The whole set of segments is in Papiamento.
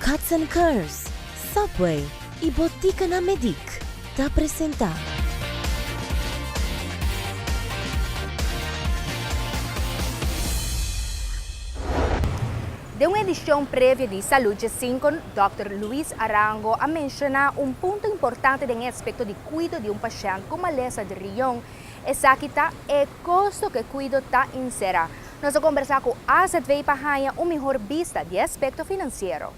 Cuts and Curves, Subway y Botica na Medic ta presenta. Den un edicion previo di Salud Dje Dòkter Luis Arango a menciona un punto importante den e aspecto di cuido di un pashent cu malesa di riñon. Esaki ta e costo cu e cuido ta encera. Nos a combersa cu AZV pa haya un mihor bista di e aspecto financiero.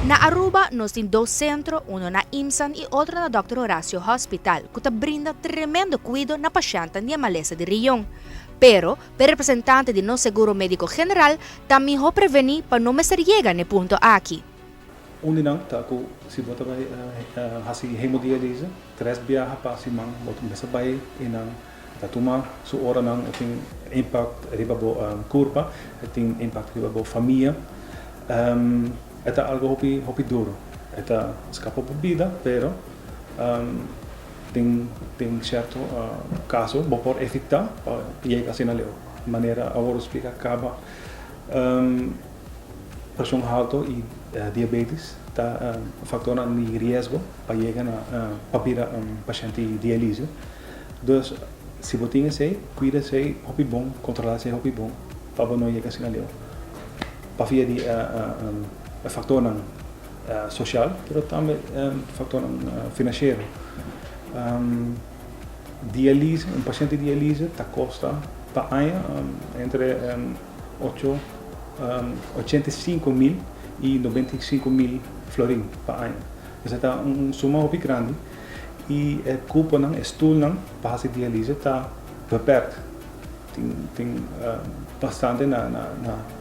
Na Aruba nos tin dos centro, uno na IMSAN y otro na Dòkter Horacio Hospital, cu ta brinda tremendo cuido na pashentnan di e malesa di riñon. Pero, p'e representante di nos Seguro Medico General, ta miho preveni pa no mester yega n'e punto aki. Un di nan ta ku si bo ta bai hasi hemodialise tres biaha pa siman bo ta mester bai i nan ta tuma su oranan e tin impact riba bo kurpa e tin impact riba bo famia e ta algo hopi hopi duro e ta skapa bo bida pero den den sierto kaso bo por evita pa yega asina leu manera a wòrdu splika kaba. Preshon halto i diabetes ta faktornan di riesgo pa yega na pa bira un pashènt di dialise. Dus si bo tin esei, kuida esei hopi bon, kontrolá esei hopi bon pa bo no yega asina leu. Pafia di e faktornan sosial pero tambe faktornan finansiero. Dialise, un pashènt di dialise ta kosta pa aña entre ocho 85 mil i 95 mil florin pa aña. Esei ta un suma hopi grandi i e kuponan, e stulnan pa hasi dialise ta beperkt. Tin bastante na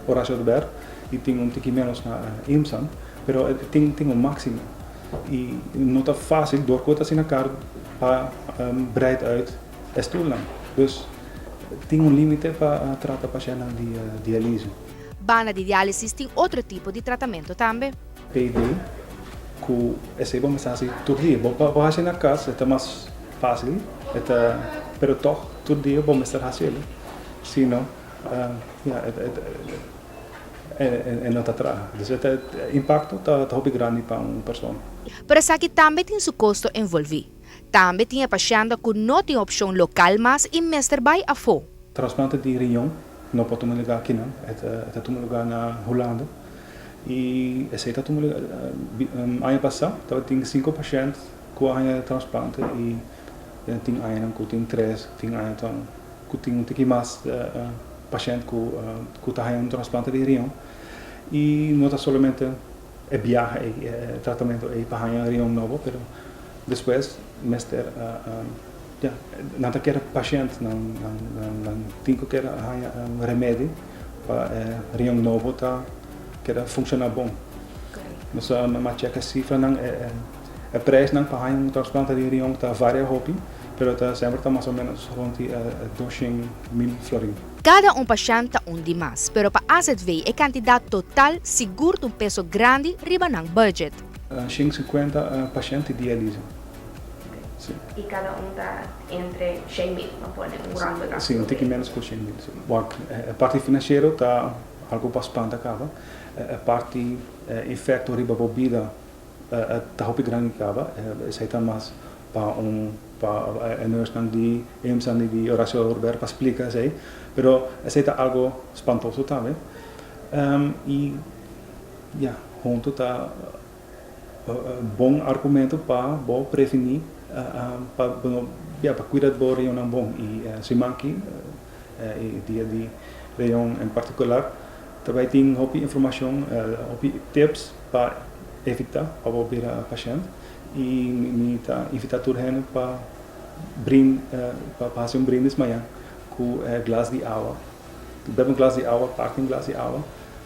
Horacio Oduber i tin un tiki menos na IMSAN, pero tin un máksimo i no ta fásil dor ku e ta asina kar pa breid uit e stulnan. Dus tin un límite pa trata pashèntnan di dialise. Banda di diálisis tin otro tipo di tratamento tambe. PD, ku esei bo mester hasi tur dia. Bo por hasi na kas, e ta mas fásil, e ta, pero tòg tur dia bo mester hasi el. Si no, ya, e no ta traha. Dus e impakto ta hopi grandi pa un persona. Pero esaki tambe tin su kosto envolví. Tambe tin e pashènt ku no tin opshon lokal mas i mester bai afó. Trasplante di riñon no por tuma lugá akinan, e ta tuma lugá na Hulanda. I esei ta tuma lugá, aña pasá tabatin sinku pashènt ku a haña trasplante i tin añanan ku tin tres, tin aña ku tin un tiki mas pashènt ku ta haña un trasplante di riñon. I no ta solamente e biaha ei, e tratamentu ei pa haña riñon nobo, pero despues mester ya nan ta kere pashènt nan nan tin ku kere haña remedi pa e riñon nobo ta keda funshoná bon. Nos a chèk e sifranan e preisnan pa haña un trasplante di riñon ta varia hopi pero ta semper ta mas o ménos rond di 200 mil florin. Kada un pashènt ta un di mas, pero pa AZV e kantidat total sigur ta un peso grandi riba nan budget. 150 pashènt di dialise. Si. I kada un ta entre 100 mil, no pone un gran bedrag. Si, un tiki ménos ku 100 mil. Si. Wak, e parti finansiero ta algu pa spanta kaba. E parti efekto riba bo bida ta hopi grandi kaba. Esei ta mas pa un pa e nursenan di IMSAN i di Horacio Oduber pa splika esei. Pero esei ta algu spantoso tambe. I ya, huntu ta bon argumento pa bo prevení pa bo no ya pa kuida bo riñonnan bon i siman aki e dia di riñon en partikular ta bai tin hopi informashon hopi tips pa evitá pa bo bira pashènt i mi ta invitá tur hende pa brin pa hasi un brindis mañan ku e glas di awa bebe un glas di awa parti un glas di awa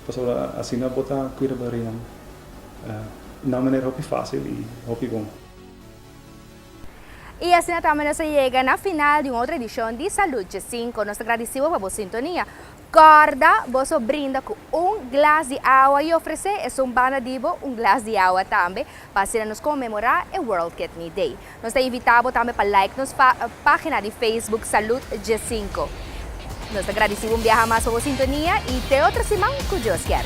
pasobra asina bo ta kuida bo riñon. Na un manera hopi fácil i hopi bon. I asina tambe nos a yega na final di un otro edishon di Salud Dje 5. Nos ta gradisí bo pa bo sintonia. Kòrda boso brinda ku un glas di awa i ofresé esun banda di bo un glas di awa tambe pa asina nos konmemorá e World Kidney Day. Nos ta invitá bo tambe pa like nos página di Facebook Salud Dje 5. Nos ta gradisí bo un biaha mas pa bo sintonia i te otro siman ku Dios kier.